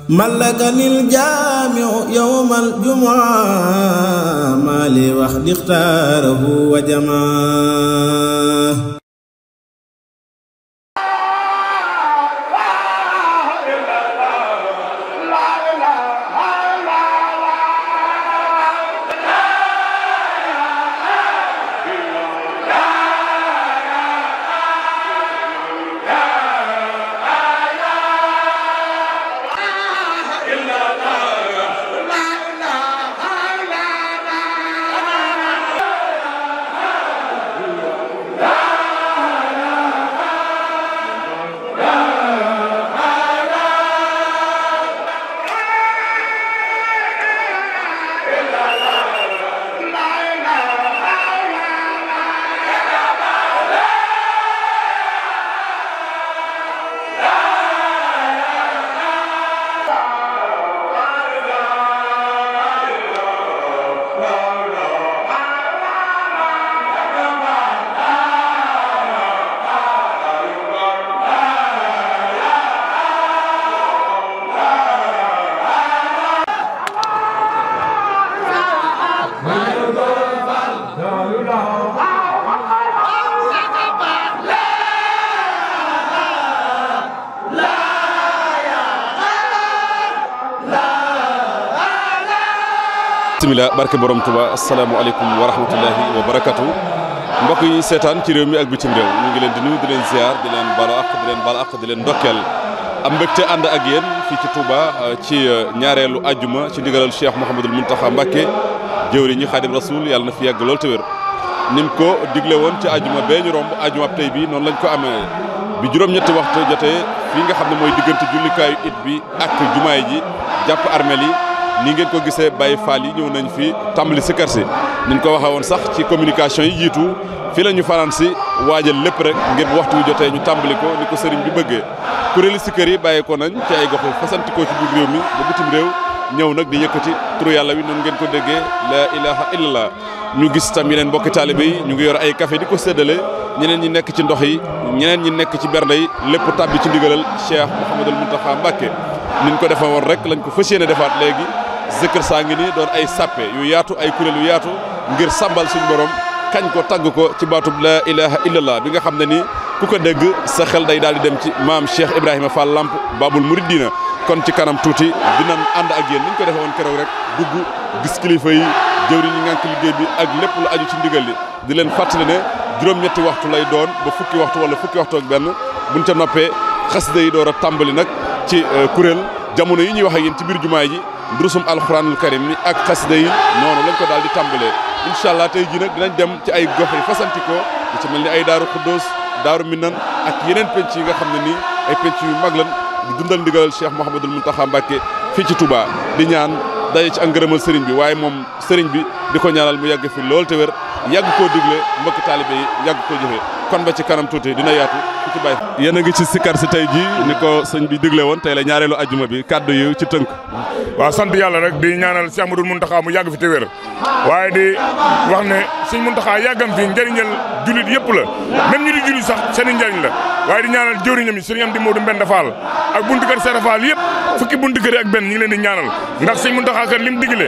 ملكني الجامع يوم الجمعة ما لي وحد اختاره وجماه bismillah barke borom Tuba asalaamaaleykum wa rahmatullahi wa barakatu mbokk yi seetaan ci réew mi ak bitim réew ñu ngi leen di nuyu di leen ziar di leen balu ak di leen bal ak di leen ndokkeel am mbégte ànd ak yéen fii ci Touba ci ñaareelu ajjuma ci ndigalal Cheikh Mouhamadul Mountakha Mbacké jëwri ñi Xaadim Rasul yàlla na fi yàgg lool te wér nim ko digle woon ci ajjuma bee ñu romb ajjuma tey bi noonu lañ ko amee bi juróom-ñetti waxtu jotee fii nga xam ne mooy diggante jullikaayu it bi ak jumaay ji jàpp armel yi ni ngeen ko gisee Baye Fall yi ñëw nañ fi tàmbali si kër si niñ ko waxee woon sax ci communication yi jiitu fii la ñu fanaan si waajal lépp rek ngir bu waxtu wi jotee ñu tàmbali ko ni ko sëriñ bi bëggee kuréeli si kër yi bàyyee ko nañ ci ay gox yu fasantikoo ci biir réew mi ba bitim réew ñëw nag di yëkkati turu yàlla wi noonu ngeen ko déggee la ilaha illallah ñu gis tam yeneen mbokki taalibe yi ñu ngi yor ay café di ko séddale ñeneen ñi nekk ci ndox yi ñeneen ñi nekk ci bernde yi lépp tàbbi ci ndigalal Cheikh Mouhamadul Mountakha Mbacké niñ ko defe woon rek lañ ko fas yéene defaat léegi zikr saa ngi nii doon ay sàppe yu yaatu ay kuréel yu yaatu ngir sàmbal suñu borom kañ ko tagg ko ci baatub la ilaha illallah bi nga xam ne nii ku ko dégg sa xel day daal di dem ci maam Cheikh Ibrahima Fall Lamp Babul Mouridina kon ci kanam tuuti dinañ ànd ak yéen niñ ko defee woon keroog rek dugg gis kilifa yi jëwriñ ñi ngànk liggéey bi ak lépp lu aju ci ndigal li di leen fàttali ne juróom-ñetti waxtu lay doon ba fukki waxtu wala fukki waxtu ak benn buñ ca noppee xasida yi door a tàmbali nag ci kuréel jamono yi ñuy wax ak yéen ci biir jumaay ji durusum alxuraanul karim ni ak xasida yi noonu lañ ko daal di tàmbalee incha allah tey jii nag dinañ dem ci ay gox yi fasantikoo lu ci mel ni ay daaru xuddoos daaru minan ak yeneen penc yi nga xam ne nii ay penc yu mag lan di dundal ndigalal Cheikh Mouhamadul Mountakha Mbacké fii ci Touba di ñaan daje ci ak ngërëmal sëriñ bi waaye moom sëriñ bi di ko ñaanal mu yàgg fi lool te wér yàgg koo digle mbokki taalibe yi yàgg koo jëfee kon ba ci kanam tuuti dina yaatu ku ci bàyyi yéen a ngi ci sikkar si tey ji ni ko sëñ bi digle woon tey la ñaareelu ajjuma bi kàddu yi ci tënk waaw sant yàlla rek di ñaanal Cheikh Mouhamadul Mountakha mu yàgg fi te wér waaye di wax ne sëñ Mountakha yàggam fi njëriñal julit yëpp la même ñu di julit sax seen njëriñ la waaye di ñaanal jëwriñam yi sëriñ Amdi Modou Mbenda Fall ak buntu kër Seera Fall yëpp fukki buntu kër ak benn ñu ngi leen di ñaanal ndax sëñ Mountakha kat lim digle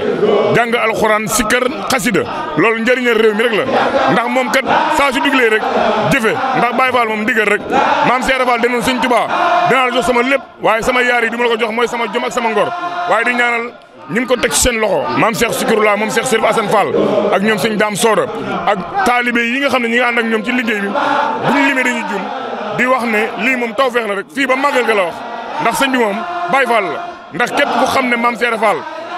jàng alxuraan sikkar xasida loolu njëriñal réew mi rek la ndax moom kat saa su diglee rek jëfe ndax Baye Fall moom digal rek maam Seera Fall denoon sëñ Tuubaa dinaa la jox sama lépp waaye sama yaar yi du ma la ko jox mooy sama jom ak sama ngor waaye di ñaanal ñi ngi ko teg ci seen loxo maam Cheikh Sikirullah moom Cheikh Serif Assane Fall ak ñoom sëñ Daam Soora ak taalibe yi nga xam ne ñi nga ànd ak ñoom ci liggéey bi bu ñu limee dañuy jum di wax ne lii moom tawfeex la rek fii ba màggal ga la wax ndax sëñ bi moom Baye Fall la ndax képp ku xam ne maam Seera Fall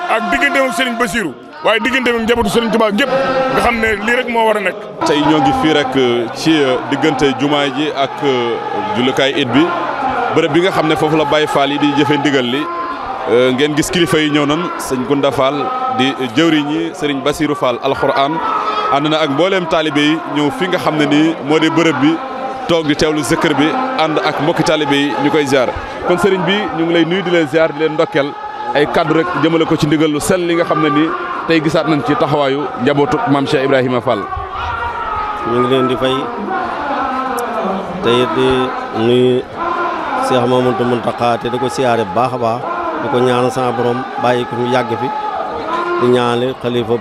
ak digganteem ak Serigne Bassirou waaye digganteem ak njabootu Serigne Touba gépp nga xam ne lii rek moo war a nekk. tey ñoo ngi fii rek ci diggante jumaa ji ak jullikaay it bi bërëb bi nga xam ne foofu la Baye Fall yi di jëfe ndigal li ngeen gis kilifa yi ñëw nan sëñ Gunda Fall di jëwriñ ñi Serigne Bassirou Fall alxuraan ànd na ak mbooleem taalibe yi ñëw fi nga xam ne nii moo di bërëb bi toog di teewlu zikr bi ànd ak mbokki taalibe yi ñu koy ziar kon sëriñ bi ñu ngi lay nuyu di leen ziar di leen ndokkeel ay kaddu rek jëmale ko ci ndigal lu sell li nga xam ne nii tey gisaat nañ ci taxawaayu njabootu maam Cheikh Ibrahima Fall. ñu ngi leen di fay tey di nuyu Cheikh Mouhamadou Mountakha te di ko siyaare bu baax a baax di ko ñaan sama borom bàyyi ko mu yàgg fi di ñaanal xalifa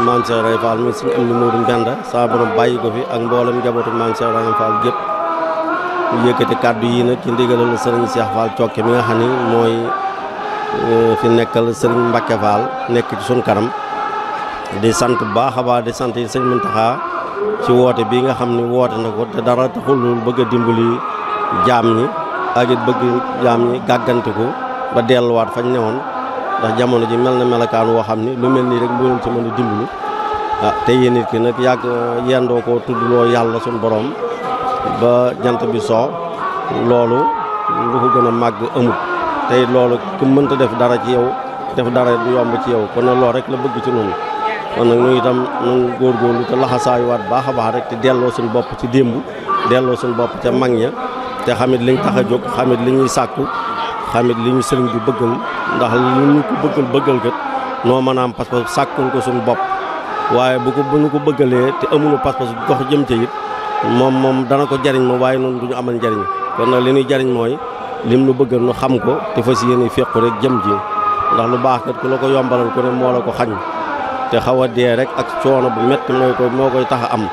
Maam Cheikh Ibra Fall mi suñu am ni Modou Mbenda sama borom bàyyi ko fi ak mboolem njabootu Maam Cheikh Ibra Fall gépp ñu yëkkati kàddu yi nag ci ndigalal sëriñ Cheikh Fall Cokke mi nga xam ni mooy fi nekkal sëriñ Mbacke Fall nekk ci suñ kanam di sant bu baax a baax di sant sëñ Mountakha ci woote bii nga xam ni woote na ko te dara taxul bëgg a dimbali jaam ñi ak it bëgg jaam ñi gàggante ko ba delluwaat fañ newoon ndax jamono ji mel na melakaan woo xam ni lu mel nii rek mënul ci mën a dimbali te yéen nit ki nag yàgg yendoo ko tuddloo yàlla suñu borom ba jant bi soo loolu lu ko gën a màgg amut tey loolu ku mënta def dara ci yow def dara du yomb ci yow kon nag loolu rek la bëgg ci noonu kon nag ñu itam nun góorgóorlu te laxasaayuwaat baax a baax rek te delloo suñu bopp ci démb delloo suñu bopp ca mag ña te xamit liñ tax a jóg xamit li ñuy sàkku xamit li ñu sëriñ bi bëggal ndax li ñu ko bëggal kat noo mën a am pas-pas sàkkul ko suñu bopp waaye bu ñu ko bëggalee te amuñu pas-pas dox jëm ca it moom dana ko jariñ moom waaye noonu du ñu amal njariñ kon nag li ñuy jariñ mooy lim nu bëggal nu xam ko te fas yéene fekku rek jëm ji ndax lu baax kat ku la ko yombalal ku ne moo la ko xañ te xaw a dee rek ak coono bu métti moo koy tax a am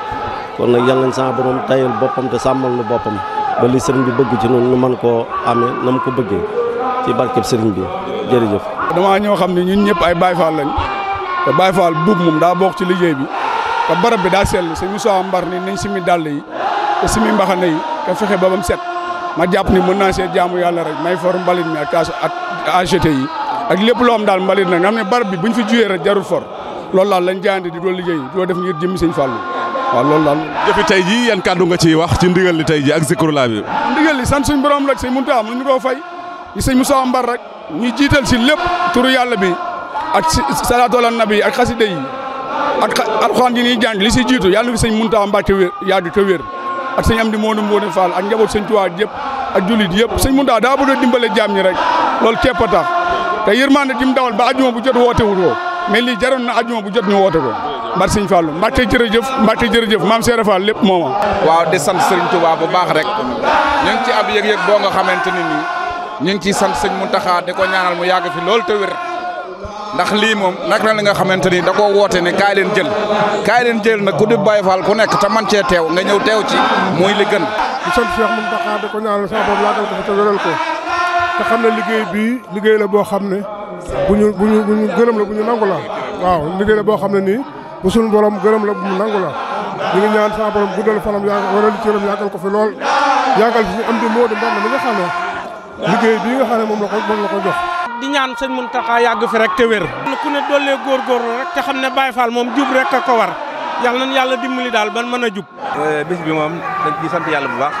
kon nag yal nañ sama borom tayal boppam te sàmmal nu boppam ba li sëriñ bi bëgg ci noonu nu mën koo amee na mu ko bëggee ci barkeb sëriñ bi jërëjëf. damaa ñoo xam ne ñun ñëpp ay Baye Fall lañ te Baye Fall buub moom daa bokk ci liggéey bi te barab bi daa sell sëñ Moussa Mbar ni nañ simi dàll yi te simi mbaxana yi te fexe ba bam set ma jàpp ni mën naa see jaamu yàlla rek may for mbalit mi ak AGT yi ak lépp loo am daal mbalit nag nga xam ne barab bi buñ fi juyee rek jarul for loolu daal lañ jaayante di doon liggéey di def ngir jëmmi sëñ Fallu waaw loolu daal. jëfi tey jii yan kàddu nga ciy wax ci ndigal li tey jii ak zikrullah bi. ndigal li sant suñ borom rek sëñ Muntaxa am ñu koo fay yi sëñ Moussa Mbar rek ñuy jiital si lépp turu yàlla bi ak salaatu ala nabi ak xasida yi ak alxuraan yi ñuy jàng li si jiitu yàlla na fi sëñ Muntaxa Mbàkke wér yàgg te wér ak sëñ Amdi Moodu Fall ak njaboot sëñ Tuubaa yëpp ak jullit yëpp sëñ Muntaxa daa bëgg a dimbale jaam ñi rek loolu képp a tax te yërmande ji mu dawal ba ajuma bu jot woote wut woo mais lii jaroon na ajuma bu jot ñu woote ko mbar sëñ Fallu Mbàkke jërëjëf maam Seera Fall lépp mooma waaw di sant sëriñ Tuubaa bu baax rek ñu ngi ci ab yëg-yëg boo nga xamante ni nii ñu ngi ciy sant sëñ Muntaxa di ko ñaanal mu yàgg fi loolu te wér ndax lii moom nag la li nga xamante ni da koo woote ne kaay leen jël nag ku di Baye Fall ku nekk te man cee teew nga ñëw teew ci mooy li gën. di sant Cheikh Muntaxa di ko ñaanal sama borom yàggal ko fi te wéral ko te xam ne liggéey bii liggéey la boo xam ne bu ñu gërëm la bu ñu nangu la waaw liggéey la boo xam ne nii bu suñu borom gërëm la bu ñu nangu la ñu ngi ñaan sama borom guddal fanam waral cëram yàggal ko fi lool yàggal fi am di Moodu Mbenda mi nga xam ne liggéey bii nga xam ne moom la ko jox. di ñaan sëñ Muntaxa yàgg fi rek te wér. ku ne dollee góorgóorlu rek te xam ne Baye Fall moom jub rek a ko war yàlla nañu yàlla dimbali daal ban mën a jub. bis bi moom dañ ciy sant yàlla bu baax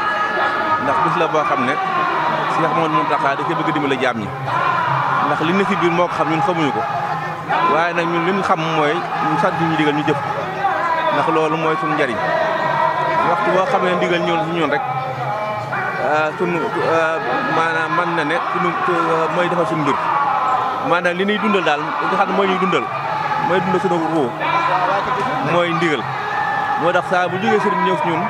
ndax bis la boo xam ne Cheikh Mouhamadou Mountakha da cee bëgg a dimbali jaam ñi ndax li ne ci biir moo ko xam ñun xamuñu ko waaye nag ñun li ñu xam mooy ñu sant ñu digal ñu jëf ndax loolu mooy suñu njariñ waxtu boo xam ne ndigal ñëw na ci ñun rek sunu maanaam man na ne sunu mooy defal suñu mbir maanaam li ñuy dundal daal li nga xam ne mooy ñuy dundal mooy dundal sunu ruu mooy ndigal moo tax saa bu jógee sëriñ ñëw si ñun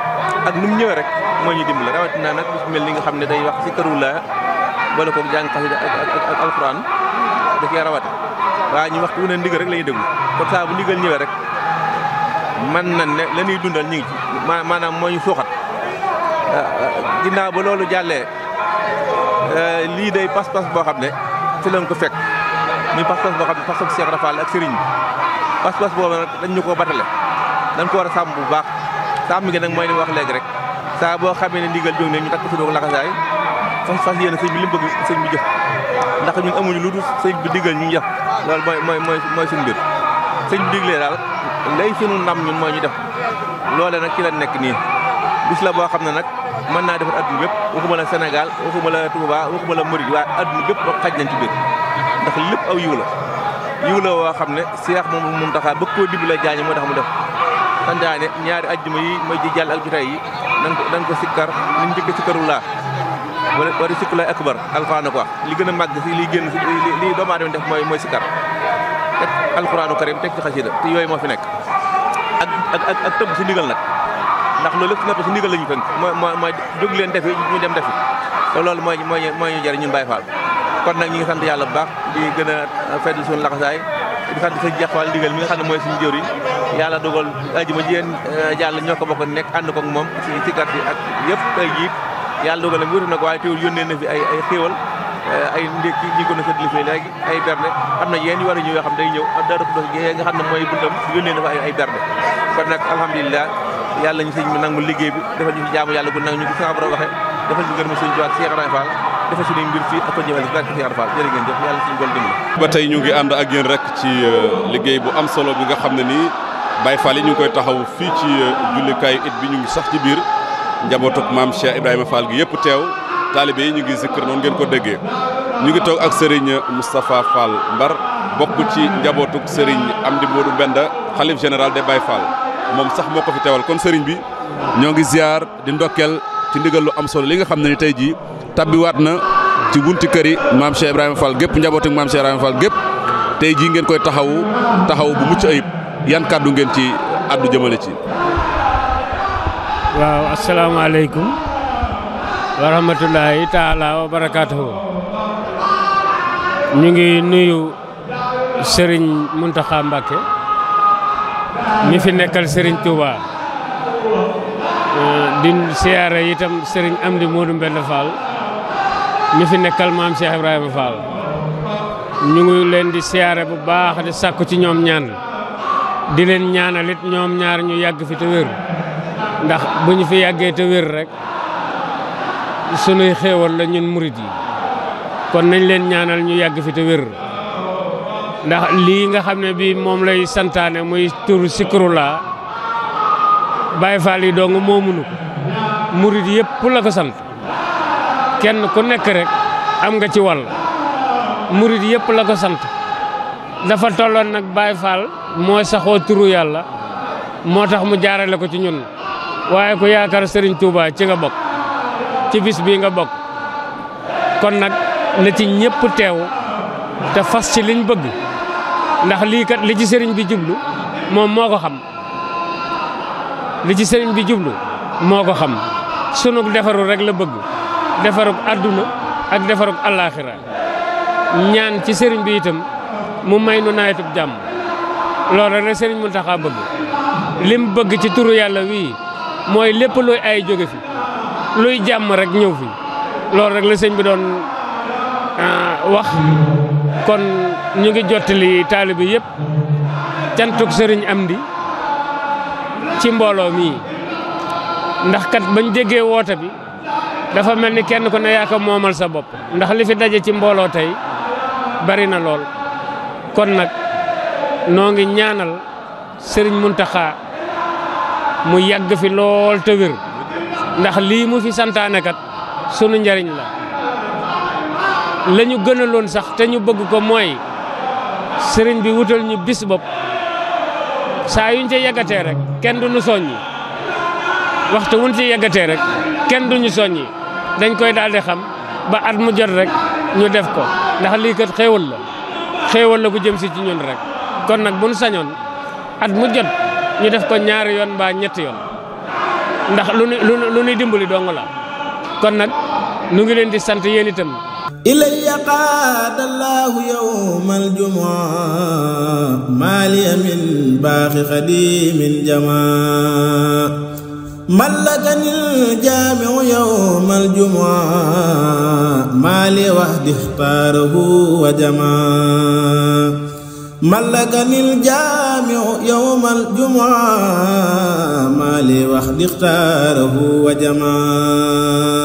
ak nu mu ñëwee rek mooy ñu dimbale rawatina nag bis mel ni nga xam ne day wax si këru la boole ko jàng xasida ak alxuraan da cee rawate waaye ñu waxtu wu ne ndigal rek la ñuy déglu kon saa bu ndigal ñëwee rek man nañ ne la ñuy dundal ñu ngi ci maanaam moo ñu suuxat ginnaaw ba loolu jàllee lii day pas-pas boo xam ne fi lañ ko fekk muy pas-pas boo xam ne pas-pas Cheikh Rafal ak sëriñ bi pas-pas boobu nag dañ ñu koo batale dañ ko war a sàmm bu baax sàmm gi nag mooy ni wax léegi rek saa boo xamee ne ndigal jóg ne ñu takk suñu laxasaay fas yéene sëñ bi li mu bëgg sëñ bi jëf ndax ñun amuñu lu dul sëñ bi digal ñu jëf loolu mooy suñu mbir sëñ bi diglee daal lay sunu ndam ñun mooy ñu def loole nag ci la nekk nii bis la boo xam ne nag mën naa defar adduna bépp waxuma la Sénégal waxuma la Touba waxuma la Mouride waaye adduna bépp ba xaj nañ ci biir ndax lépp aw yiw la woo xam ne Cheikh moom Mountakha bëgg koo dimbale jaañi moo tax mu def santaane ñaari ajjuma yi mooy ji jàll ak jotaay yi dañ ko sikkar liñ njëkk sikkarulaa wala sikkulay akbar alxuraan ko wax li gën a màgg si liy génn li doomu aadama def mooy sikkar teg alxuraanu karim teg ci xasida te yooyu moo fi nekk ak tëbb si ndigal nag ndax loolu lépp si nepp si ndigal la ñu fenk mooy jóg leen defi ñu dem defi te loolu mooy ñu jëriñ ñun Baye Fall kon nag ñi ngi sant yàlla bu baax di gën a fedd suñu laxasaay di sant sëñ Cheikh Fall ndigal mi nga xam ne mooy suñu jëwriñ yàlla dogal ajuma jigéen jàll ñoo ko bokk nekk ànd ko ak moom ci gàtt yi ak yëpp tey jii yàlla dogal na wuute na ko waaye teewul yónnee na fi ay xéewal ay ndékki ñi ko na séddale fii léegi ay berne am na yéen yu war a ñëw yoo xam day ñëw ak dara nga xam ne mooy buntam yónnee na fa ay berne kon nag alhamdulilah yàlla ñu sëñ bi nangu liggéey bi defal ñu fi jaamu yàlla gu nag ñu ko sama borom waxe defal ñu gërëm sëñ Tuubaa ak Cheikh Ibrahima Fall defal suñuy mbir fii ak ko jëmale si ak Cheikh Ibrahima Fall jërë ngeen jëf yàlla suñu gol dimbali ba tey ñu ngi ànd ak yéen rek ci liggéey bu am solo bi nga xam ne nii Baye Fall yi ñu ngi koy taxaw fii ci jullikaayu it bi ñu ngi sax ci biir njabootuk maam Cheikh Ibrahima Fall gi yëpp teew taalibe yi ñu ngi zikkër noonu ngeen ko déggee ñu ngi toog ak Serigne Moustapha Fall Mbar bokk ci njabootuk Serigne Amdi Modou Mbenda xalif général des Baye Fall moom sax moo ko fi teewal kon Serigne bi ñoo ngi ziar di ndokkeel ci ndigal lu am solo li nga xam ne ni tey jii tabbiwaat na ci bunti kër yi maam Cheikh Ibrahima Fall gépp njabootuk maam Cheikh Ibrahima Fall gépp tey jii ngeen koy taxawu bu mucc ayib yan kàddu ngeen ci addu jëmale ci. waaw asalaamaaleykum wa rahmatulahi taala wa barakaatuhu ñu ngi nuyu Serigne Mountakha Mbacké mi fi nekkal Serigne Touba di siyaare itam Serigne Amdi Modou Mbenda Fall mi fi nekkal maam Cheikh Ibrahima Fall ñu ngi leen di siyaare bu baax di sàkku ci ñoom ñaan di leen ñaanalit ñoom ñaar ñu yàgg fi te wér ndax bu ñu fi yàggee te wér rek sunuy xéewal la ñun murit yi kon nañ leen ñaanal ñu yàgg fi te wér ndax lii nga xam ne bii moom lay santaane muy turu Zikrullah Baye Fall yi dong moomunu ko murit yëpp la ko sant kenn ku nekk rek am nga ci wàll murit yëpp la ko sant dafa tolloon nag Baye Fall mooy saxoo turu yàlla moo tax mu jaarale ko ci ñun waaye ku yaakaar Serigne Touba ci nga bokk ci bis bii nga bokk kon nag na ci ñëpp teew te fas ci liñ bëgg ndax lii kat li ci Serigne bi jublu moom moo ko xam li ci Serigne bi jublu moo ko xam sunu defaru rek la bëgg defarug àdduna ak defarug àllaaxira ñaan ci Serigne bi itam mu may nu nawetub jàmm loolu rek la Serigne Mountakha bëgg lim bëgg ci turu yàlla wii mooy lépp luy ay jóge fi luy jàmm rek ñëw fi loolu rek la sëñ bi doon wax kon ñu ngi jottali taalibe yëpp cantuk Serigne Amdi ci mbooloo mii ndax kat bañ déggee woote bi dafa mel ni kenn ku ne yaa ko moomal sa bopp ndax li fi daje ci mbooloo tey bari na lool kon nag noo ngi ñaanal Serigne Mountakha mu yàgg fi lool te wér ndax lii mu fi santaane kat sunu njariñ la ñu gënaloon sax te ñu bëgg ko mooy sëriñ bi wutal ñu bis bopp saa yuñ ci yeggatee rek kenn du ñu soññi waxtu wuñ ci yeggatee rek kenn du ñu soññi dañ koy daal di xam ba at mu jot rek ñu def ko ndax lii kat xéewal la bu jëm si ci ñun rek kon nag buñ sañoon at mu jot ñu def ko ñaari yoon mbaa ñetti yoon ndax lu nuy dimbali dong la kon nag nu ngi leen di sant yéen itam ilayya qaadallahu yawmal jumaa maaliya min baaxi xadimin jamaa mallakanil jaamiu yawmal jumaa maali wahdi ixtaarahu wa jamaa mallakanil jaamiu yawmal jumaa maali wahdi ixtaarahu wa jamaa